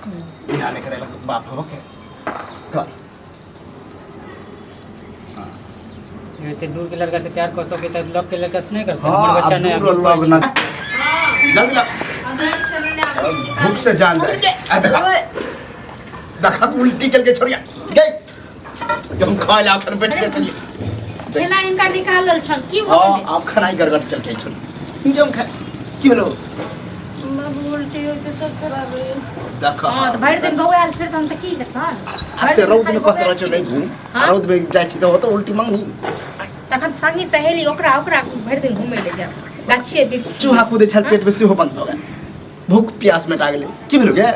बियाह नहि करेलक बाप होबऽ के कर। एते दूर के लड़का से प्यार कर सके त लग के लड़का से नहीं करते। हाँ, हमर बच्चा अब नहीं दूर लग ना जल्दी लग, भूख से जान जाए। आ देखा देखा, तू उल्टी चल के छोड़िया गई हम खाए ला अखन बैठ के लिए। केना हिनका निकालल छल की भऽ हाँ गेलै? आप खाना गड़गड़ चल के छोड़ी हम खाए की भेलो? बाबू, उल्टी होइ छै, चक्कर आबैए। देखा। हँ, तऽ भरि दिन बौआयल फिर तऽ की हेतन? आते रौद में कत रहै छै नहि घूम। हाँ? रौद में जाइ छी तऽ होतो उल्टी मंगनी। तखन संगी सहेली ओकरा ओकरा भरि दिन घुमै लए जायब गाछिए बिरछी। चूहा कूदै छल पेट में सेहो बंद भऽ गेल, भूख प्यास मेटा गेलै। की भेलो गे?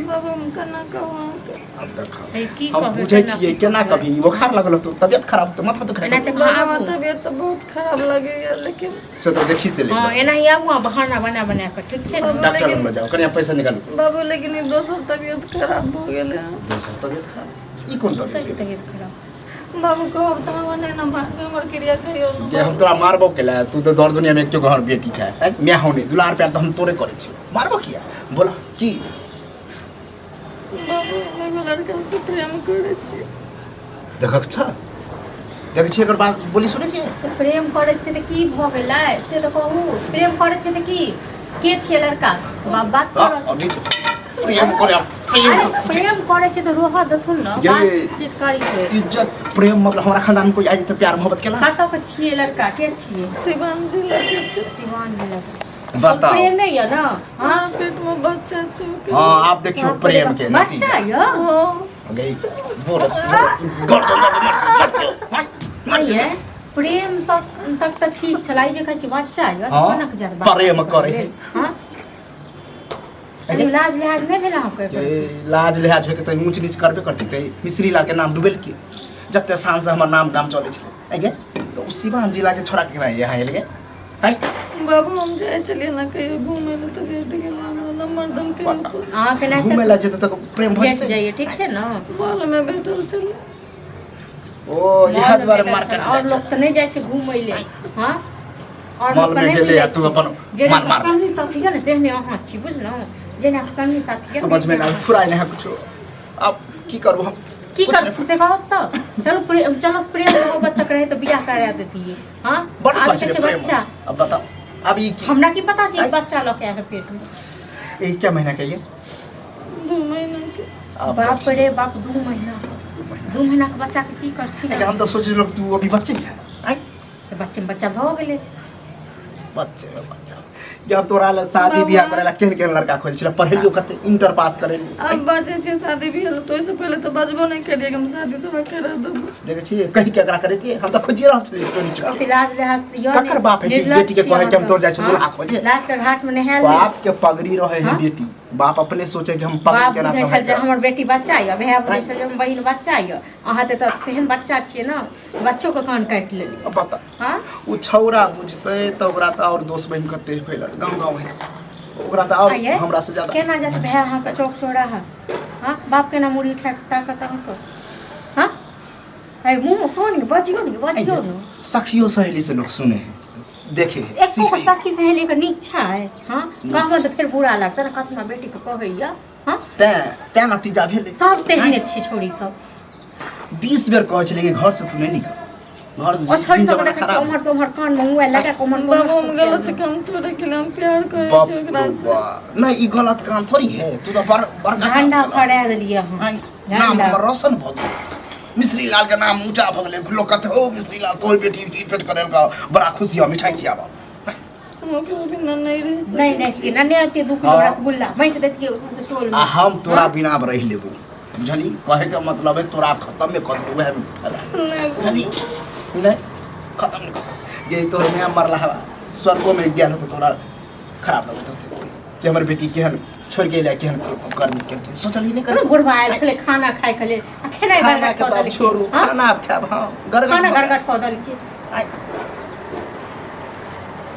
बाबू, हम केना कहू अहाँके? अब देखा। ए, की हम कहबै, बुझै केना छियै की केना कहबै? कभी बोखार लगल होतो, तबियत खराब होतो, माथा दुखाइत एना होतो। तऽ बाबू, हमर आबू। तबियत तऽ बहुत खराब लगैए लेकिन से तऽ देखी से ले। हँ, एनाही आबू आ बहाना बना बना कऽ, ठीक छै ने? बाबू, डॉक्टर लेकिन लग जाओ, कनिया पैसा निकालू। बाबू, लेकिन ई दोसर तबियत खराब भऽ गेलै हँ। दोसर तबियत खराब? ई कोन दोसर तबियत के भेलै? तबियत खराब। बाबू, कहब तऽ हमरा नहि ने मारबै, हमर क्रिया कहियो ने। गे, हम तोरा मारबो केला? तू तऽ दर दुनिया में एक घर बेटी छै, मैं हूँ नहीं दुलार प्यार तऽ हम तोरे करै छियौ, मारबो किया? बोला की? बाबू, हम एगो लड़का से प्रेम करै छी। देखक छ, देखै छियै एकर बात बोली सुनै छियै? तऽ प्रेम करै छियै तऽ की भऽ गेलै से तऽ कहू। प्रेम करै छियै तऽ की के छियै लड़का? बाप बात हाँ, करत। अभी प्रेम करे प्रेम अरे से पूछै प्रेम करै छियै तऽ रोहऽ देथुन ने। ये- बातचीत करिके। इज्जत प्रेम मतलब हमरा खानदान में कोई आइ तऽ प्यार मोहब्बत केला? कतऽ के छियै लड़का, के छियै? सिवान जिला के छै। सिवान जिला के। बताओ। प्रेमे यऽ ने? हाँ। हाँ, पेट में बच्चा छै ओकर। हाँ, आप देखियो प्रेम के बच्चा नतीजा। यऽ। हाँ। गई बोल बोल मर मर मर। ये प्रेम तक तक तऽ ठीक छलै, जे कहै छी बच्चा यऽ तऽ हाँ, कोना के जायत बात प्रेम करे। लेल? हाँ, कनि लाज लिहाज नहि भेल अहाँके? ए, लाज लिहाज होते तऽ ऊँच नीच करबे करते। तऽ मिश्री लाल के नाम डूबेल की? जते शान से हमर नाम गाम चलै छलै आइ तऽ ओ सिवान जिला के छोड़ा के यहाँ एलियै आइ। बाबू, हम जाइ छलियै ने कहियो घूमै लए तऽ भेट गेल हमरा नम्बर देलकै ओकर। अहाँके नहि घूमे ला जेतै तऽ प्रेम भऽ भेट जेतै? जाइए, ठीक छै ने? मॉल में भेटल छलै। ओ इएह मॉलमे दुआरे भेटल मार्केट छल। और जाइ लोक छै। तऽ नहि जाइ छै घूमै ले। हाँ, और मॉल लोक में नहि गेलै मिलै आ तू छै। अपन जेना मन मार। संगी साथी यऽ ने तेहने अहाँ छी, बुझलहुँ? जेना संगी साथी यऽ समझ में तेहने नहीं फुराय नहीं है कुछो। अब की करबो हम? की कुछ कर से कहत तऽ चलू प्रेम, चलो प्रेम मोहब्बत तक रहे तऽ बियाह करा देतियै। हाँ, बड़ आब कहै कहै छलै छै प्रेम। बच्चा। अब बताओ, अब ई की? हमरा की पता छै आइ। बच्चा लऽ के आयल पेट में। ई क्या महीना के ये? 2 महीना के। अब बाप रे बाप, 2 महीना, 2 महीना के बच्चा के की करथिन? हम तऽ सोचे लोग तू अभी बच्चे छै आइ। तऽ बच्चे में बच्चा भऽ गेलै। बच्चे में बच्चा जे हम तोरा ले शादी बियाह करे ला केहन केहन लड़का खोजै छलै, पढ़ेलियो कते, इंटर पास करेलियो। आब बाजै छै शादी बियाह लए, तऽ ओहिसँ पहिले तऽ बाजबो नहि करियै कि हम शादी तोरा करा देबो। देखै छियै, कहि के एकरा करेतियै? हम तऽ खोजिए रहल छलियै स्टोरी चुका। ओते लाज लिहाज तऽ यऽ ककर नहि। बाप है कि निर्लज्ज बेटी के छी कहै कि हम अहाँ तोर जाइ छी तऽ। दुल्हा खोजे? लाज के घाट में नहायल नहि। बाप के पगड़ी रहे है। हाँ? बेटी बाप अपने सोचे कि हम पगड़ी बाप केना बुझै छल जे सम्हारि। हमर बेटी बच्चा यऽ, भाय बुझै आँय। छल जे हमर बहिन बच्चा यऽ। अहाँ तऽ तेहन बच्चा छियै ने, बच्चो के कान काटि लेलियै। अब बता। हाँ। ओ छौड़ा बुझतै तऽ ओकरा तऽ आओर दोस्त बहिन कते फैलल गाँव गाँव है, ओकरा तऽ आओर आइये, हमरा से ज्यादा। केना जात भाय अहाँके चौक चौराहा? हाँ, बाप केना मुड़ी उठा कऽ ताकत अहाँके? हाँ, अरे मुँह कोन बजियौ ने, बजियौ ने। सखियो सहेली से लोग सुने है, देखे है, एको गो सीखे है। सखी सहेली के नीक छै? हाँ, कहबै तऽ फेर बुरा लागतै ने, कतना बेटीके कहैया। हाँ, तैं तैं नतीजा भेलै। सब तेहने छै छोरी सब। 20 बेर कहै छलै कि घर से तू नहि निकल घर से। ओ छोरी दिन सब जमाना देखै छियै खराब। उम्हर से उम्हर कान में मोबाइल लगा कऽ उम्हर से बाबू, हम उम्हर गलत काम थोड़े केलियै, हम प्यार करै बाप छी ओकरा रे से। बाप। नहि, ई गलत काम थोड़ी है, तू तऽ बड़ बड़का काम झंडा केलह। फहरा देलियै अहाँ। आँय, नाम झंडा। हमर रोशन भऽ गेल, मिश्री लाल के नाम ऊंचा भऽ गेलै। लोग कहते ओ मिश्री लाल तोहर बेटी ई पेट करेलका, बड़ा खुशी हो, मिठाई खियाबऽ। हम ओकरा बिना नहि रहि सकै नहि नहि छी। कि नन्हे आते 2 किलो हाँ। रसगुल्ला बाँटि देतियै उसमें से टोल में। आ हम तोरा हाँ? बिना अब रहि लेबो, बुझली? कहे के मतलब है तोरा खत्म में कर देबो, वएह में फायदा। नहि। बुझली नहीं, खत्म नहीं कर ये तोहर माय मरला हवा स्वर्गो में गेल होते, तोरा खराब लगत होते कि हमर बेटी केहन छोड़ के अयलै, केहन कर्म केलकै, सोचली नहीं करो कर। बुढ़वा आयल छलै खाना खाय के लेल आ खेनाइ खाना गड़गड़ के कऽ तऽ आब देलकै। छोड़ू। हाँ? खाना आब खायब, हाँ, गड़गड़ खाना भऽ गेल। गड़गड़ कऽ देलकै। आइ,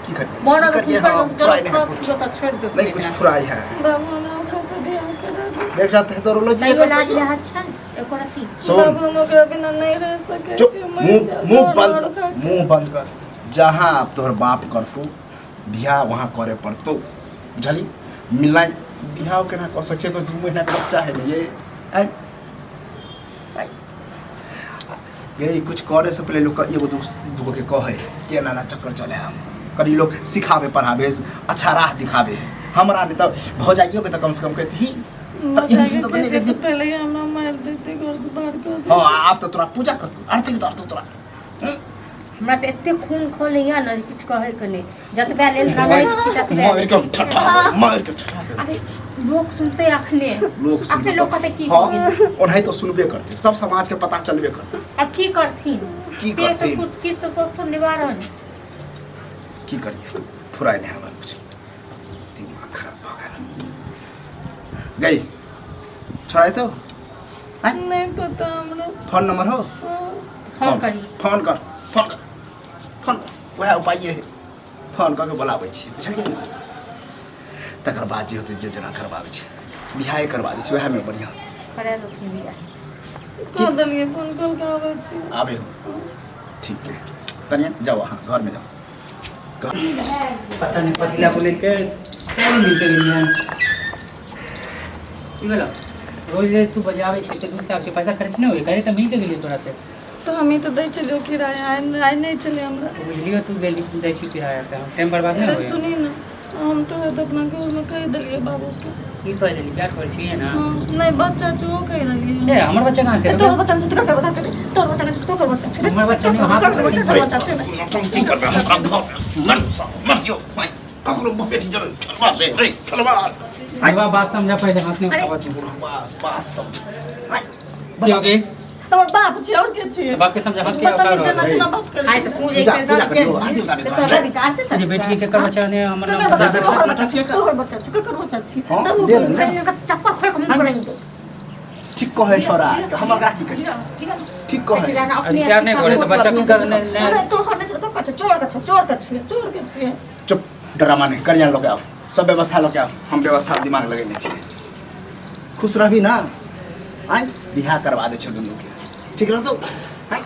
की करियै? बनल की तऽ करियै छोड़ि हम? दू, फुराइ चलो नहीं खाओ कुछ। पियो तऽ छोड़ि दू नहीं कुछ एकरा। फुराइ है। बाबू, हमरा ओकरा से बियाह करा दे। देख जाते है तो रोलो जी। तैयो लाज लिहाज छै एको रसी? सुन। बाबू, हम ओकरा बिना नहीं रह सकै चुप। छी, मरि मुंह जायब, मुंह मार बंद मार कर। खा के। मुंह बंद कर। जहाँ अब तोहर बाप करतो बियाह वहाँ करे पड़तो, बुझली? मिलना बिहाव केना कऽ सकै छै? एगो 2 महीना के बच्चा है ने ये। आँय? आँय? गे, कुछ करे से पहले लोग एगो दूगो के कहे कि एना एना चक्कर चले, हम कनी लोग सिखावे पढ़ावे, अच्छा राह दिखावे। हमरा नहीं तऽ भौजाइयो के तऽ कम से कम कहती। भौजाई के कहते से पहले ही हमरा मार देते, घर से बाहर कर देते। हाँ, आब तऽ तोरा पूजा करतौ, आरती उतारतौ तोरा। हमरा तऽ एते खून खोलैया ने जे किछु कहैके नहि, जतबे लेल रंगै छी ततबे। मारि के ठठा, मारि के ठठा दे। अरे लोक सुनते अखने। लोक अखने सुनते। लोक कहते की हाँ, हो गेल। ओनाहि तो सुनबे करते, सब समाज के पता चलबे करते। अब की करथिन? की से तऽ करथिन? कुछ किछु तऽ सोचथुन निवारण। की करिए, फुराय नहीं हमरा कुछ, दिमाग खराब भऽ गेल। गई छोड़ा तो नहीं पता हमरा। फोन नंबर हो? हाँ। फोन करी। फोन कर, फोन कर, फोन कर। वएह उपाय है, फोन कऽ के बोलाबै छी, बुझलियै ने? तकर बाद जे होतै, जे जेना करबाबै छै, बियाहे करबा दै छै, वएहमे बढ़िआँ। करा देथिन बियाह। कह देलियै, फोन कऽ के आबै छी। आबे हो, ठीक है। कनिया जाओ, अहाँ घरमे जाओ। पता नहीं पतिला बोले के कहीं मिलते नहीं। की भेलो? रोज रोज तू बजाबै छै तऽ दूर से आबै छै, पैसा खर्च नहि होय करे तऽ मिलके गेलियै तोरा से। तऽ हमही तऽ दै छलियै किराया, आइ आइ नहि छलै हमरा। बुझलियो, तू गेली दै छी किराया तऽ टाइम बर्बाद नहि अरे होय? सुनी ने, हम तोरा तऽ अपना घरमे कहि देलियै बाबूके। की कहि देली? प्यार करै छियै ने? हाँ, नहि, बच्चा छै ओ कहि देलियै। ए, हमर बच्चा कहाँ से? तोहर बच्चा छै, तोहर बच्चा छै, तोहर बच्चा छै, तोहर बच्चा छै। हमर बच्चा नहि, हाथ तोहर बच्चा छै। की करबै हमरा घर मर मर दियौ, ककरो बेटी जरूर छलवा से रे छलवा। बाबा, बात समझा पहिले, हाथ नहीं अरे। उठावा तू। बास बास सब की हो गई? तोहर बाप छै और के छै? तो बाप के समझा, हाथ के बदतमीज औकात जेना हो। केना बात करै आइ छै? तऽ पूजे पूजा कर पूजा करियौ, आरती उतारियौ से तोरा। तोरा अधिकार छै। जे बेटी के केकर बच्चा ने हमर केकर नाम बच्चा छै? बता। तोहर बच्चा छै, तोहर बच्चा छै, केकर बच्चा छै? हाँ, तब दे ने। चप्पल खोल के मुँह करेंगे। ठीक कहै छोरा, हम ओकरा की करी? ठीक कहै। प्यार नहीं करे तो बच्चा के कर नहीं नहीं। तोहर नहि छै, केकर छै? चोर के छै, चोर के छै, चोर के छै। चुप, ड्रामा नहीं करिया, लऽ के आउ सब व्यवस्था, लऽ के आउ। हम व्यवस्था दिमाग लगेने छियै। खुश रहबी ना? आइ बियाह करवा दै छौ दुनूके, ठीक रहतौ? आइ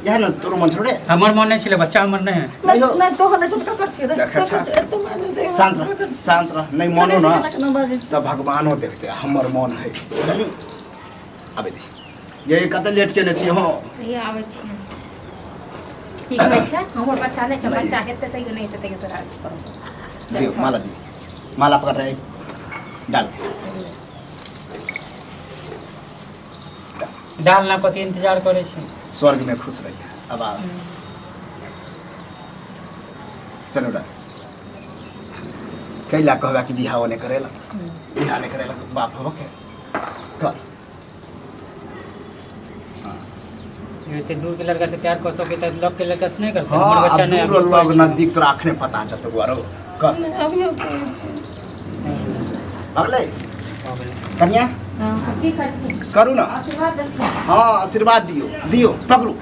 इएह ने तोरो मन छौ रे? हमर मन नहीं छले, बच्चा हमर नहीं है। नहीं हो। नहि, तोहर नहि छै तऽ केकर छियै? देखै केकर छा। छै? एते मारल छै। शांत रह, शांत रह। नहीं मनो ना केना केना बाजै छै? तऽ भगवानो देखते हमर मन है, बुझली? आबे दी ये, कते लेट केने छी हो? ये आबै छी। की कहै छै? हमर बच्चा नहि छै? बच्चा हेतै तैयो नहि हेतै तैयो तोरा करब। दियौ माला, दियौ माला, पकड़ रहे, डाल। डाल ना, कथी इंतजार करे छी? स्वर्ग में खुश रहिए। अब आ चलो, डाल। कैला कहबा कि बिहाव नहीं करेला, बिहाव नहीं करेला, बाप हो के कर। ये एते दूर के लड़का से प्यार कर सके तऽ लग के लड़का से नहीं करते? हाँ। हमर बच्चा अब नहीं। दूर लग नजदीक तोरा अखने पता चलतौ आरो कर। नहि, अभियो कहै छी। अगले। हो गेलै। कन्या। हँ, की करथिन? करू ना। आशीर्वाद देथिन। हाँ, आशीर्वाद दियो, दियो, पकड़ू।